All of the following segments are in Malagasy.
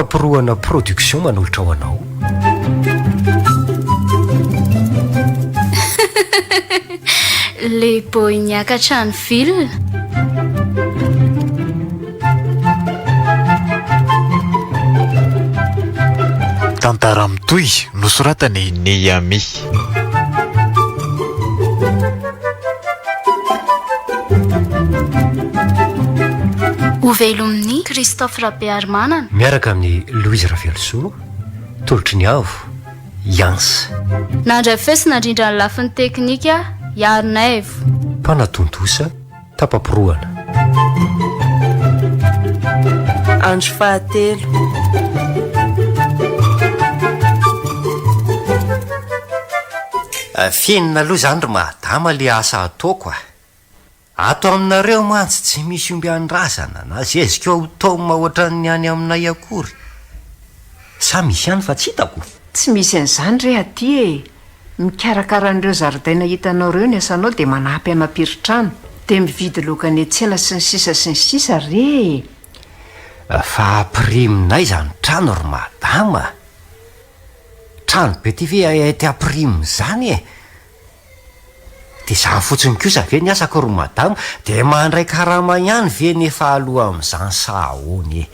Tapaporohana production manolotra ho anao. Le boy niakatra any ville. Tantara mitohy nosoratan'i Neyami. Hovelomin'i Christophe Rabearimanana. Miaraka amin'i Louise Ravelosoa, Tolotry ny Avo, Yans. Nandray feo sy nandrindra ny lafiny teknika, Iarinaivo. Mpanatontosa, Tapa-porohana. Andro fahatelo. F'inona aloha izany ry madama le asa ataoko a! Ato aminareo mantsy tsy misy omby an-drazana na zezika ao Tom ohatran'ny any aminay akory. Sa misy ihany fa tsy hitako? Tsy misy an'izany re aty e! Mikarakara an'ireo zaridaina hitanao ireo ny asanao dia manampy hanapiry trano, dia mividy laoka any an-tsena sy ny sisa sy ny sisa re e! Fa ampirimina aiza ny trano ry madama a! Trano be ty ve aty ampirimina izany e! Dia izany fotsiny kosa ve ny asako ry madama? Dia mandray karama ihany ve nefa aloha amin'izany sa ahoana e?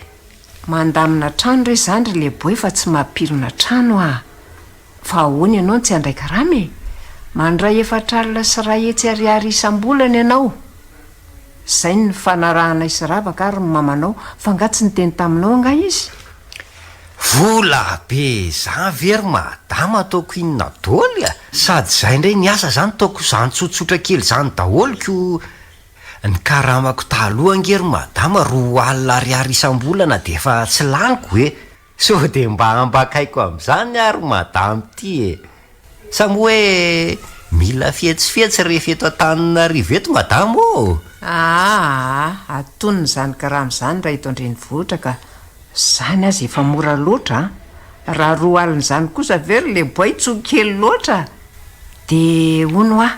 Mandamina trano re izany ry leboe fa tsy mampirina trano ah! Fa ahoana ianao no tsy handray karama e? Mandray efatr'alina sy iray hetsy ariary isam-bolana ianao. Izay no nifanarahanay sy Ravaka ary ny mamanao, fa angaha tsy niteny taminao angaha izy? Vola be zany ve ry madama ataoko inona doly a! Sady zay ndray ny asa zany taoko zany tsotsotra kely zany daholo ko ny karamako taloha ange ry madama 20 ariary isam-bolana de efa tsy laniko e! Sao de mba ambakaiko amzany ary madame ty e! Sa moa hoe mila fihetsifihetsy rehefa eto Antananarivo eto madama ô! Aa atonina izany karama izany raha eto an-drenivohitra ka! Izany aza efa mora loatra an! Raha 20 izany kosa ve ry Leboay tsy ho kely loatra? Dia hono hoa,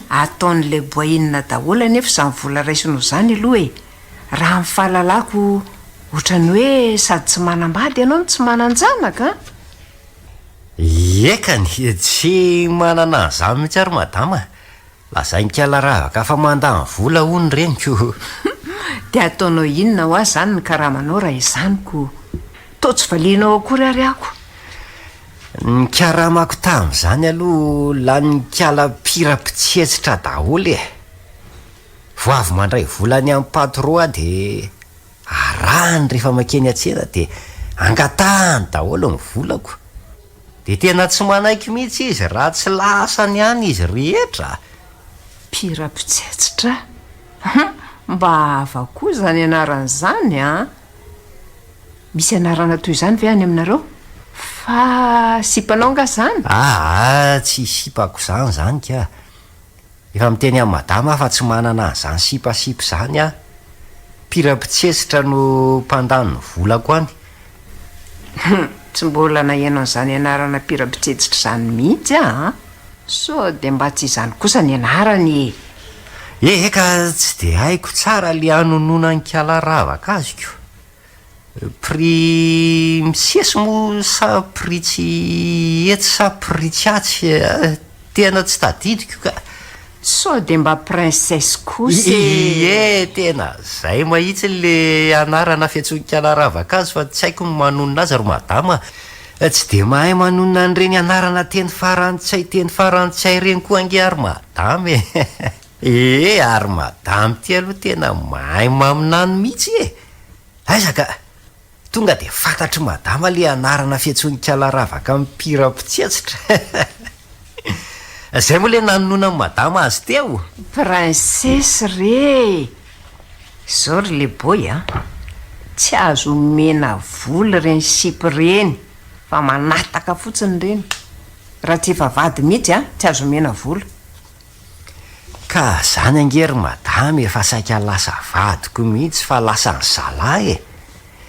ataon'i Leboay inona daholo anefa izany vola raisinao izany aloha e? Raha ny fahalalako, ohatran'ny hoe sady tsy manambady ianao no tsy manan-janaka an! Ekany, tsy manana an'izany mihitsy aho ry madama a! Lazain'ikala ravaka fa mandany vola hono ireny ko! Dia ataonao inona hoa izany ny karamanao raha izany ko? Toa tsy valianao akory ary aho ko! Ny karamako tamin'izany aloha lanin'ikala mpira mpitsetsitra daholo e! Vao avy mandray vola any amin'ny patro aho dia arahany rehefa mankeny an-tsena dia angatahany daholo ny volako. Dia tena tsy manaiky mihitsy izy raha tsy lasany any izy rehetra. Mpira mpitsetsitra? Hum, mba hafa koa izany anarana izany an! Misy anarana toy izany ve any aminareo? Fa sipanao angaha izany? Aa, tsy sipako izany izany ka! Efa miteny amin'i madama aho fa tsy manana an'izany sipasipa izany aho. Mpira mpitsetsitra no mpandany ny volako any. Hum, tsy mbola naheno an'izany anarana mpira mpitsetsitra izany mihitsy aho an! Sao dia mba tsy izany kosa ny anarany e! Eka, tsy dia haiko tsara le hanononan'ikala ravaka azy ko. Prix misesy moa sa prix tsy etsy sa prix tsy atsy tena tsy tadidiko ka. Sao dia mba princesse kosa e! Ie, tena zay mahitsy le anarana fiantsoan-kala ravakazo fa tsy haiko ny manonona azy ry madama a! Tsy dia mahay manonona an'ireny anarana teny farantsay teny farantsay ireny koa ange aho ry madama e! Ee, ary madama ity aloha tena mahay maminany mihitsy e! Aiza ka! Tonga dia fantatr'i madama le anarana fiantsoan'ikala ravaka mipira mpitsetsitra. Zay moa le nanononan'i madama azy teo. Princesse re e! Zao ry le boy a! Tsy azo omena vola ireny sipa ireny fa manataka fotsiny ireny. Raha tsy efa vady mihitsy a, tsy azo omena vola. Ka zany ange ry madama efa saika lasa vadiko mihitsy fa lasan'ny zalahy e!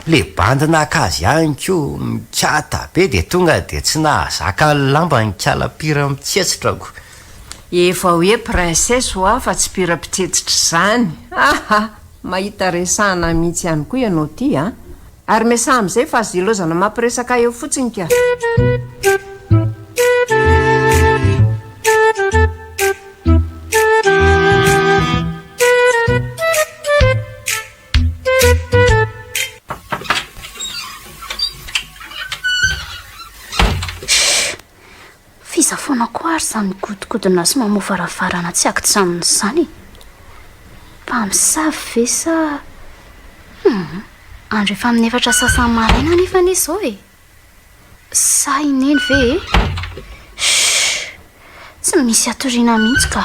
Le bandy naka azy ihany ko mikata be de tonga de tsy nahazaka ny lamba ny kala pira mitsetsitra ko. Efa hoe princesse hoa fa tsy pira mpitsetsitra izany! Aha! Mahita resahana mihitsy ihany koa ianao ty an! Ary miasaha amin'izay fa aza ilaozana mampiresaka ahy eo fotsiny ka. F'iza foana koa ary izany migodogodona sy mamoha varavarana tsy ankijanona izany e? Mpamosavy ve sa. Hum. Andro efa amin'ny efatra sasany maraina anefa anie izao e! Sa i Neny ve e? Shh! Tsy misy hatoriana mihitsy ka!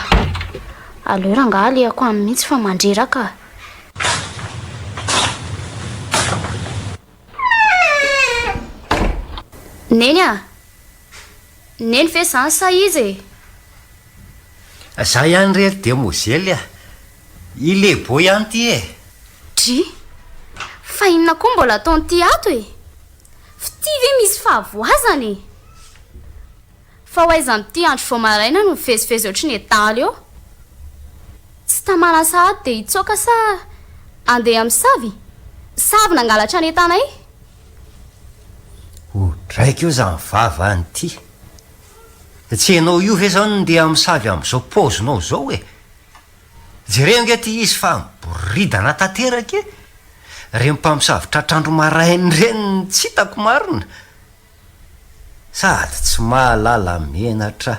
Aleo rangahy alehako any mihitsy fa mandreraka a! Neny a! Neny ve izany sa iza e? Za ihany re ry demoiselle a! I Lebo ihany ity e! Dry! Fa inona koa mbola ataon'ity ato e? F'ity ve misy fahavoazana e? Fa ho aiza amin'ity andro vao maraina no mivezivezy ohatry ny adala eo? Tsy tamana sahady dia hitsoaka sa handeha hamosavy? Sa avy nangalatra ny entanay? Odraiko io zany vava an'ity. Tsy ianao io ve zany no ndeha hamosavy amin'izao paozinao izao e? Jereo ange ity izy fa miboridana tanteraka e! Ireny mpamosavy tratr'andro maraina ireny no tsy hitako marina. Sady tsy mahalala menatra.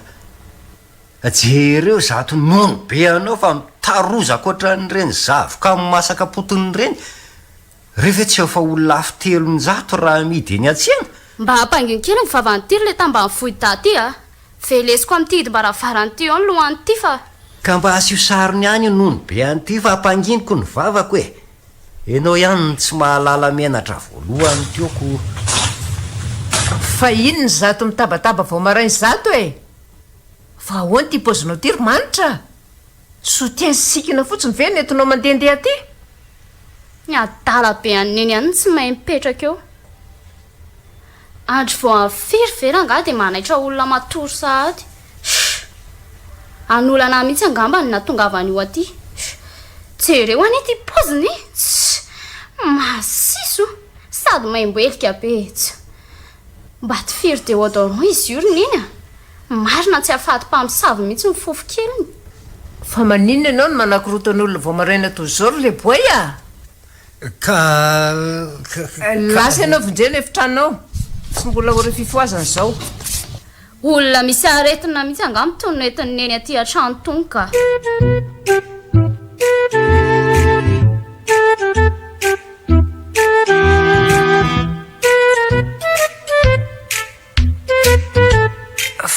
Jereo izato nono be anao fa mitarozaka ohatran'ireny zavoka masaka potony ireny. Reo ve tsy efa ho lafo 300 raha amidy eny an-tsena? Mba ampangino kely ny vavan'ity ry le tambanivohi-dahy ty a! Velesiko amin'ity hidim-baravarana ity eo ny lohan'ity fa. Ka mba asio sarony ihany io nono be an'ity fa ampanginiko ny vavako e! Enao ihany no tsy mahalala menatra voalohany teo ko. Fa inona izato mitabataba vao maraina izato e? Fa ahoana ity paozinao ity ry Manitra a? Soutien sy sikina fotsiny ve no entinao mandehandeha aty? Ny adala be an'i Neny ihany no tsy mahay mipetraka eo. Andro vao avy firy ve rangahy dia manaitra olona matory sahady? Shh! Hanolana ahy mihitsy angamba no nahatongavany ho aty. Shh! Jereo anie ity paoziny e! Tss! Masiso! Sady maimbo helika be! Tss! Mba tifiro déodorant izy io ry Neny a! Marina tsy hahafaty mpamosavy mihitsy ny fofo keliny. Fa maninona ianao no manakorotan'olona vao maraina toy izao ry leboay a! Ka ka. Lasa ianao vonjeo ny efitranonao, tsy mbola ora fifohazana izao. Olona misy aretina mihitsy angamba itony nentin'i Neny aty an-trano itony ka.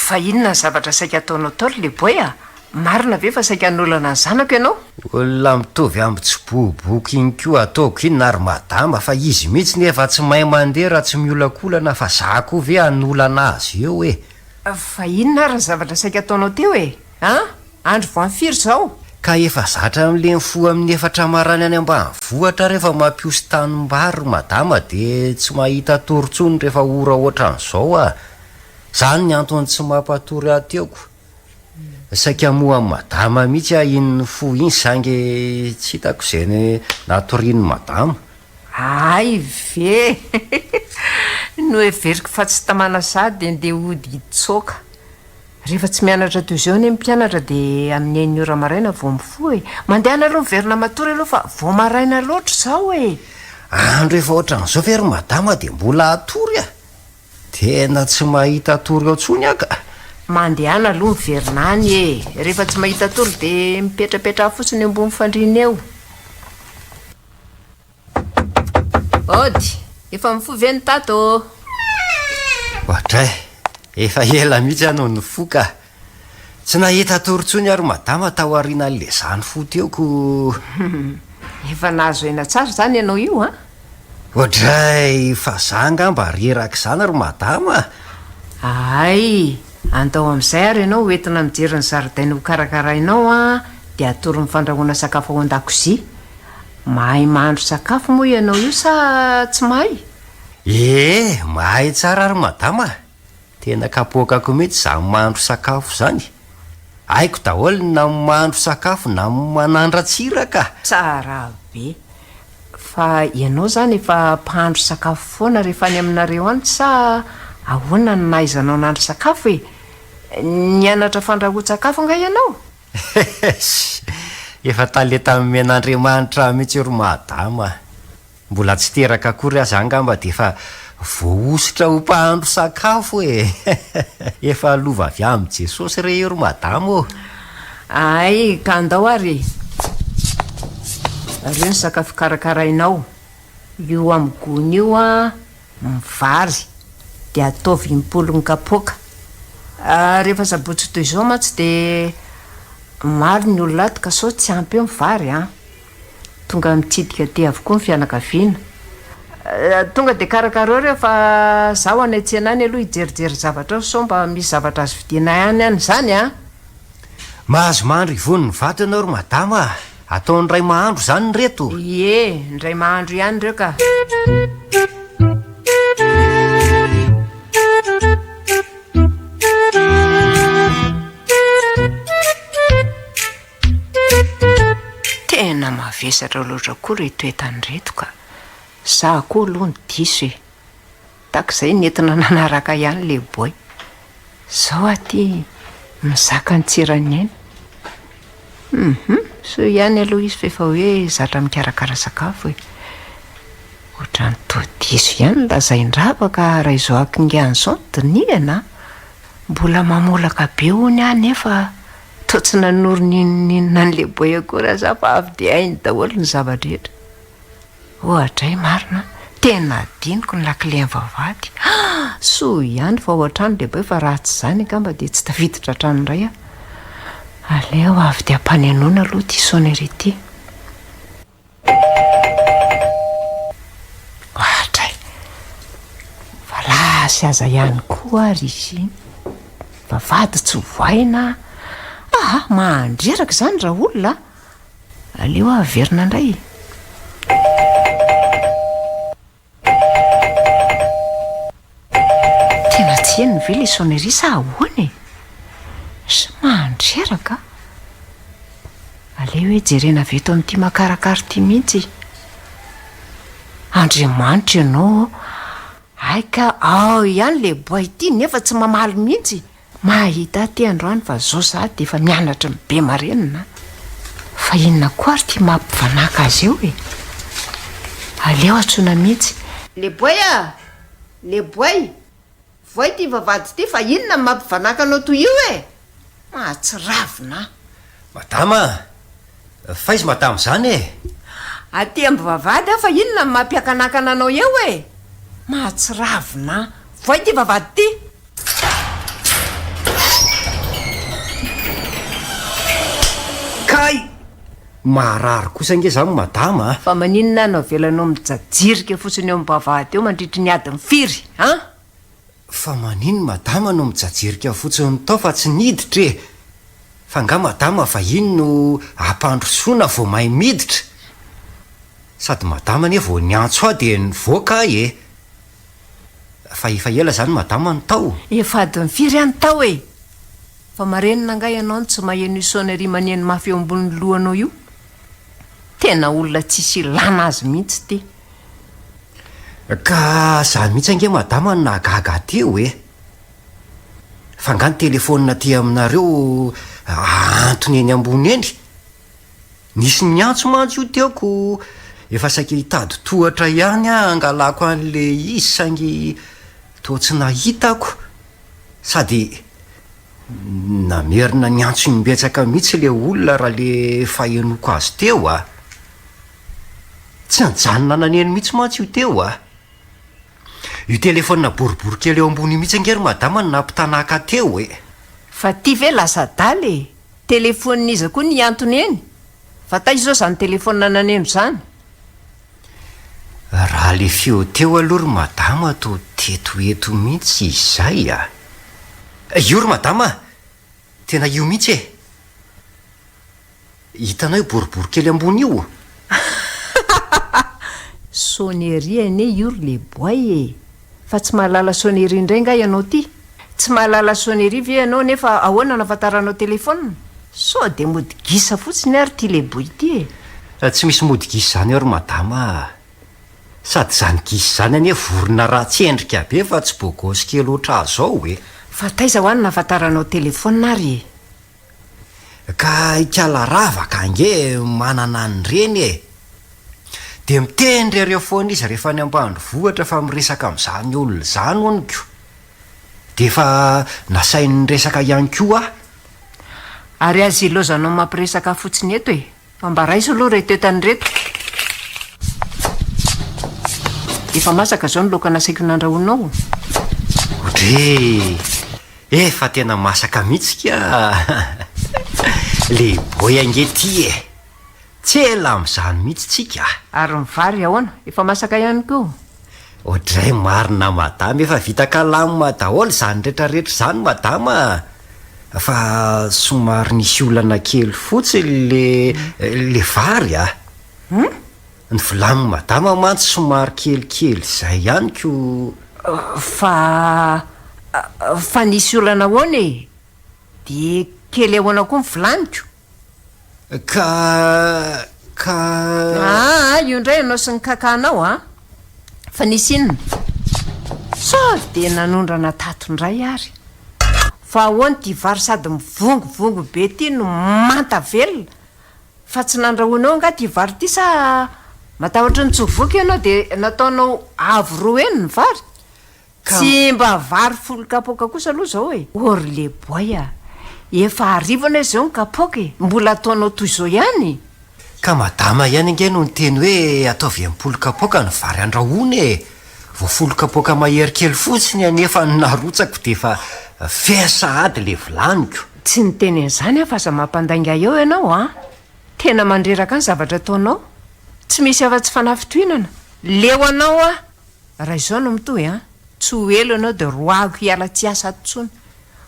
Fa inona ny zavatra saika ataonao tao ry Leboe a? Marina ve fa saika hanolana ny zanako ianao? Olona mitovy amin'ny tsiboboka iny koa ataoko inona ary madama fa izy mihitsy nefa tsy mahay mandeha raha tsy miolakolana fa za koa ve hanolana azy eo e! Fa inona ary ny zavatra saika ataonao teo e? An? Andro vao firy izao? Ka efa zatra amin'le mifoha amin'ny efatra maraina any ambanivohitra rehefa mampiosy tanimbary ry madama de tsy mahita tory tsony rehefa ora ohatran'izao ah! Zany ny antony tsy mampatory ahy teo ko! Saika hamoha an'i madama mihitsy aho iny nifoha iny saingy tsy hitako izay natorian'i madama. Hay ve! Noheveriko fa tsy tamana sahady dia ndeha hody hitsoaka. Rehefa tsy mianatra toy izao anie ny mpianatra dia amin'ny enina ora maraina vao mifoha e! Mandehana aloha miverina matory aloha fa vao maraina loatra izao e! Andro efa ohatran'izao ve ry madama dia mbola hatory a! Tena tsy mahita tory ao intsony aho ka! Mandehana aloha miverina any e! Rehefa tsy mahita tory dia mipetrapetraha fotsiny eo ambony fandriana eo. Ody, efa mifoha ve ny tato ô? Oadray, efa ela mihitsy aho no nifoha ka. Tsy nahita tory intsony aho ry madama tao aorianan'ilay za nifoha teo ko. Efa nahazo aina tsara izany ianao io an? Oadray, fa za angamba reraka izany ry madama a! Hay, andao amin'izay ary ianao hoentina mijery ny zaridaina hokarakarainao an, dia atoro ny fandrahoana sakafo ao an-dakozia. Mahay mahandro sakafo moa ianao io sa tsy mahay? Ee, mahay tsara ry madama a! Tena kapoakako mihitsy izany mahandro sakafo izany. Haiko daholo na ny mahandro sakafo na ny manandra-tsira ka! Tsara be! Fa ianao izany efa mpahandro sakafo foana rehefa any aminareo any sa ahoana no nahaizanao nahandro sakafo e? Nianatra fandrahoan-tsakafo angaha ianao? Hehehs! Efa talenta nomen'Andriamanitra ahy mihitsy io ry madama a! Mbola tsy teraka akory aza angamba dia efa voahosotra ho mpahandro sakafo e! Efa lova avy amin'i Jesosy re io ry madama ô! Hay, ka andao ary e! Ireo ny sakafo karakarainao. Io amin'ny gony io an, ny vary dia ataovy impolon'ny kapoaka. Rehefa sabotsy toy izao mantsy dia maro ny olona ato ka sao tsy ampy eo ny vary an! Tonga mitsidika aty avokoa ny fianakaviana. Tonga dia karakarao ireo fa zaho any an-tsena any aloha hijerijery zavatra ao sao mba misy zavatra azo vidiana ihany any izany an! Mahazo mandry ivon'ny vato ianao ry madama a! Ataon'ny ray mahandro izany ireto? Ie, ny ray mahandro ihany ireo ka! Tena mavesatra loatra koa reto entana ireto ka! Za koa aloha no diso e! Takizay nentina nanaraka ihany le boay. Zao aty mizaka ny tsiran'ny aina. Hum soa ihany aloha izy fa efa hoe zatra mikarakara sakafo e! Ohatran'ny toa diso ihany ny lazain-dRaba ka raha izao hakingany izao no dinihana a! Mbola mamolaka be hono aho nefa Toa tsy nanoro n'inon'inona an'i Leboy akory aza aho fa avy dia hainy daholo ny zava-drehetra. Oadray marina an! Tena adinoko ny lakilen'ny vavahady. Ah! Soa ihany fa ao an-trano Leboy fa raha tsy izany angamba dia tsy tafiditra an-trano indray aho. Aleo avy dia ampanenoina aloha ity sonnerie ity. Oadray! Fa lasy aza ihany koa ary izy iny. Vavahady tsy vohaina. Aa! Mandreraka izany raolona a! Aleo aho averina indray e! Tena tsy henony ve ilay sonnerie sa ahoana e? Sa mandreraka? Aleo hoe jerena avy eto amin'ity makarakara ity mihitsy. Andriamanitra ianao ô! Hay ka ao ihany ilay boay ity nefa tsy mamaly mihitsy. Mahita aty androany fa zao sahady dia efa mianatry ny be marenina a! Fa inona koa ary ty mampivanàka azy eo e? Aleo antsoina mihitsy. Le boay a! Le boay! Voay ty vavahady ty fa inona no mampivanàka anao toy io e? Mahatsiravina a! Madama a! Faiza madama izany e? Aty amin'ny vavahady aho fa inona no mampiakanakana anao eo e? Mahatsiravina a! Voay ty vavahady ty! Kay! Marary kosa ange zany madama a! Fa maninona aho no avelanao mijajirika fotsiny eo am-bavahady eo mandritry ny adiny firy an? Fa maninn madama no mijajirika fotsiny tao fa tsy niditra e! Fa nga madama vahiny no ampandrosoana vao mahay miditra? Sady madama anie vao niantso ahy dia nivoaka aho e! Fa efa ela zany madama no tao? Efa adiny firy aho no tao e! Fa marenina angaha ianao no tsy maheno io sonnerie maneno mafy eo ambonin'ny lohanao io? Tena olona tsisy ilana azy mihitsy ity. Ka za mihitsy ange madama no nahagaga ahy teo e! Fa nga ny telephone aty aminareo ahantona eny ambony eny? Nisy niantso mantsy io teo ko efa saika hitady tohatra ihany aho hangalako an'le izy saingy toa tsy nahitako sady namerina niantso imbetsaka mihitsy le olona raha le fahenoko azy teo a! Tsy nijanona naneno mihitsy mantsy io teo a! Io telefaonina boribory kely eo ambony io mihitsy ange ry madama no nampitanàka teo e! Fa ty ve lasa adala e! Telefaonin'iza koa ny antony eny? Fa taiza izao izany telefaonina naneno izany? Raha le feo teo aloha ry madama toa teto eto mihitsy izay a! Io ry madama a! Tena io mihitsy e! Hitanao io boribory kely ambony io? Sonnerie anie io ry le boay e! Fa tsy mahalala sonnerie indray nga ianao ty? Tsy mahalala sonnerie ve ianao nefa ahoana no ahafantaranao telephone? Sao dia mody gisa fotsiny ary ty le boy ty e! Tsy misy mody gisa izany ao ry madama a! Sady izany gisa izany anie vorona ratsy endrika be fa tsy bogosy kely ohatr'azao e! Fa taiza hoa no nahafantaranao telephone ary e? Ka ikala ravaka ange manana an'ireny e! Dia mitendry ireo foana izy rehefa any ambanivohitra fa miresaka amin'izany olona izany hono ko! Dia efa nasainy niresaka ihany koa aho. Ary aza ilaozanao mampiresaka ahy fotsiny eto e! Fa mba raiso aloha ireto entana ireto. Efa masaka izao ny laoka nasaiko nandrahoinao. Odrey! Efa tena masaka mihitsy ka! Le boy ange ty e! Tsy ela amin'izany mihitsy tsika a! Ary ny vary ahoana? Efa masaka ihany koa? Oadray marina madama, efa vita calame daholo izany retraretra izany madama a! Fa somary nisy olana kely fotsiny le le vary a! Hum? Ny vilagny madama mantsy somary kelikely izay ihany ko. Fa fa nisy olana ahoana e? Dia kely ahoana koa ny vilaniko? Ka ka. Aa io indray ianao sy ny kaka-nao a! Fa nisy inona? Sao dia nanondrana tato indray ary? Fa ahoana ity vary sady mivongovongo be ity no manta velona? Fa tsy nandrahoinao angaha ity vary ity sa matahotra ny tsy ho voky ianao dia nataonao avo roa heny ny vary? Ka. Tsy mba vary folo kapoaka kosa aloha izao e! Ô ry leboay a! Efa hariva anie izao ny kapoaka e! Mbola ataonao toy izao ihany? Ka madama ihany ange no niteny hoe ataovy 60 kapoaka ny vary andrahoina e! Vao folo kapoaka mahery kely fotsiny anefa no narotsako dia efa feno sahady ilay vilaniko. Tsy niteny an'izany aho fa aza mampandainga ahy eo ianao an! Tena mandreraka ahy ny zavatra ataonao. Tsy misy afa-tsy fanafintohinana. Leo anao aho! Raha izao no mitohy an, tsy ho ela ianao dia roahiko hiala tsy hiasa ato intsony.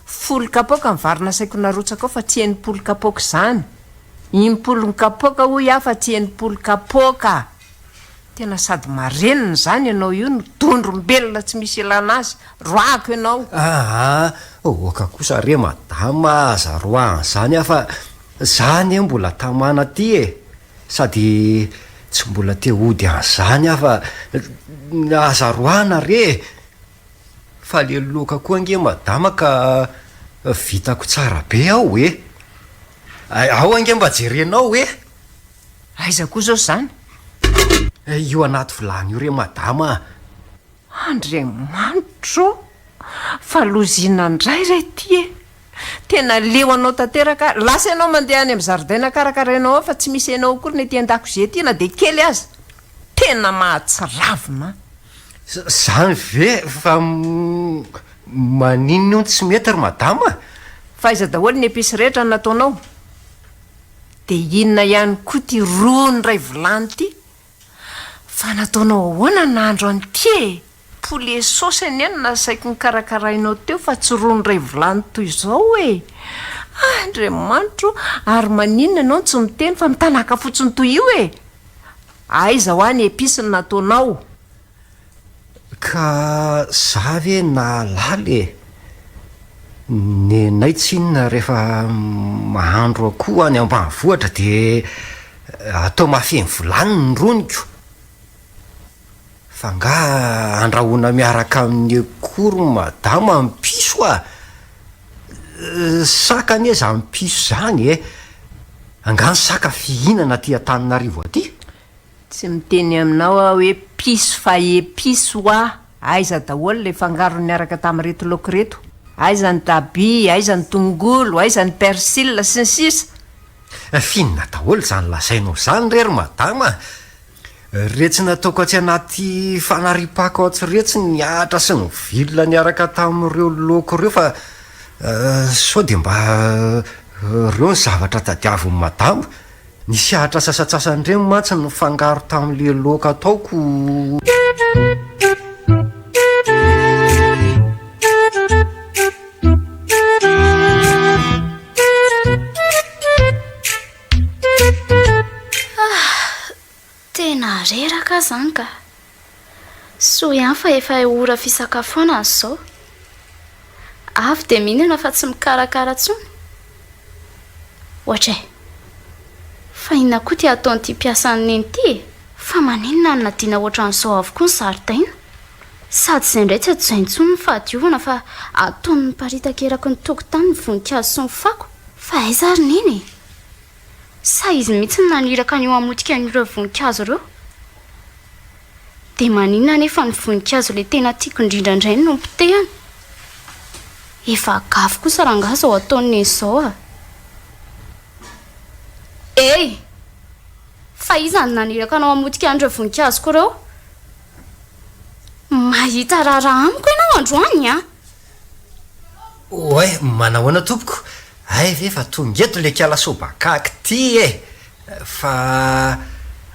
Folo kapoaka ny vary nasaiko narotsaka ao fa tsy 60 kapoaka izany. Impolony kapoaka hoy aho fa tsy 60 kapoaka! Tena sady marenina izany ianao io no dondrombelona tsy misy ilana azy. Roahiko ianao! Aa, oka kosa re madama aza roahana izany aho fa za anie mbola tamana aty e! Sady tsy mbola te hody an'izany aho fa aza roahana re e! Fa le loka koa ange madama ka vitako tsara be ao e! Ao ange mba jerenao e! Aiza koa zao izany? Io anaty vilany io re madama a! Andriamanitro ô! Fa loziana indray re ity e! Tena leo anao tanteraka aho. Lasa ianao mandeha any amin'ny zaridaina karakarainao ao fa tsy misy anao akory ny aty an-dakozia aty na dia kely aza. Tena mahatsiravina an! Zany ve? Fa maninona io no tsy mety ry madama? Fa aiza daholo ny epices rehetra nataonao? Dia inona ihany koa ity rony iray vilany ity? Fa nataonao ahoana nahandro an'ity e? Poulet sauce anie no nasaiko nokarakarainao teo fa tsy rony iray vilany toy izao e! Andriamanitro o! Ary maninona ianao no tsy miteny fa mitanaka fotsiny toy io e? Aiza hoa ny epices no nataonao? Ka za ve nahalala e! Nenay tsinona rehefa mahandro akoho any ambanivohitra de atao mahafeno vilany ny roniko. Fa nga andrahoina miaraka amin'ny akoho ry madama ny piso a! Saka anie zany piso zany e! Angaha ny saka fihinana aty Antananarivo aty? Tsy miteny aminao aho hoe piso fa epice hoa! Aiza daholo ilay fangarony niaraka tamin'ireto laoka ireto? Aiza ny tabi, aiza ny tongolo, aiza ny persil, sy ny sisa? F'inona daholo izany lazainao izany re ry madama a! Retsy nataoko atsy anaty fanariam-pako atsy retsy ny ahitra sy ny vilona niaraka tamin'ireo laoka ireo fa sao dia mba ireo ny zavatra tadiavin'i madama? Nisy ahitra sasantsasany ireny mantsy nifangaro tamin'ilay laoka ataoko. Tena reraka aho izany ka. Soa ihany fa efa ora fisakafoanana izao. Avy dia mihinana fa tsy mikarakara intsony. Ohatra e! Fa inona koa ity ataon'ity mpiasan'i Neny ity e? Fa maninona no nadiana ohatran'izao avokoa ny zaridaina? Sady izay indray tsy hajainy intsony ny fahadiovana fa ataony miparitaka eraky ny tokotany ny voninkazo sy ny fako. Fa aiza ary Neny e? Sa izy mihitsy no naniraka an'io hamotika an'ireo voninkazo ireo? Dia maninona anefa ny voninkazo ilay tena tiako indrindra indray no nopotehany? Efa gafy kosa rangahy izao ataon'i Neny izao a! Ey! Fa iza no naniraka anao hamotika an'ireo voninkazoko ireo? Mahita raharaha amiko ianao androany an! Oay, manahoana tompoko? Hay ve fa tonga eto le kiala sobakaky ty e! Fa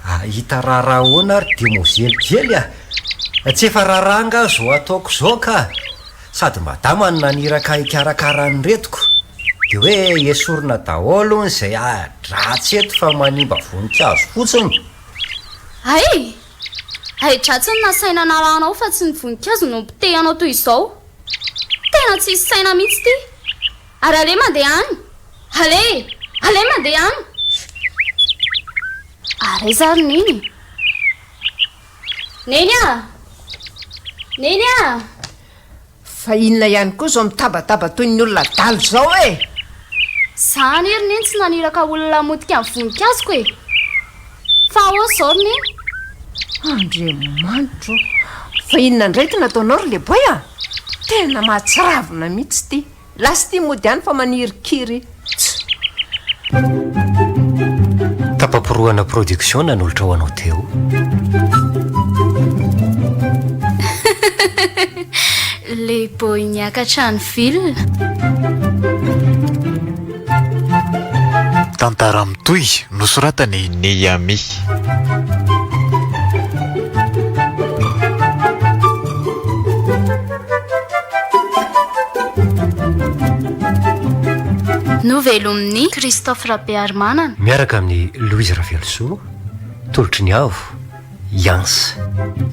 hahita raharaha ahoana ary demoiselle kely a! Tsy efa raharaha angaha zao ataoko zao ka! Sady madama no naniraka ahy hikarakara an'ireto ko! De hoe esorina daholo hono izay ahi-dratsy eto fa manimba voninkazo fotsiny! Hay! Ahi-dratsy no nasaina narahanao fa tsy ny voninkazo no nopotehanao toy izao! Tena tsisy saina mihitsy ity! Ary aleha mandeha any! Aleha e! Aleha mandeha any! Ary aiza ary Neny e? Neny a! Neny a! Fa inona ihany koa izao mitabataba toy ny olona adala izao e! Za anie ry Neny tsy naniraka olona hamotika ny voninkazoko e! Fa ahoana izao ry Neny? Andriamanitro ô! Fa inona indray ity nataonao ry Leboy a! Tena mahatsiravina mihitsy ity! Lasa ity mody any fa manirikiry. Tss. Tapa-porohana production nanolotra ho anao teo. Le boy niakatra any ville. Tantara mitohy nosoratan'i Neyami. Novelomin'i Christophe Rabearimanana. Miaraka amin'i Louise Ravelosoa, Tolotry ny Avo, Yans.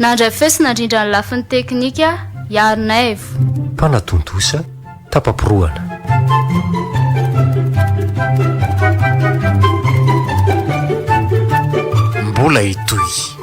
Nandray feo sy nandrindra ny lafiny teknika, Iarinaivo. Mpanatontosa, tapa-porohana. Mbola hitohy.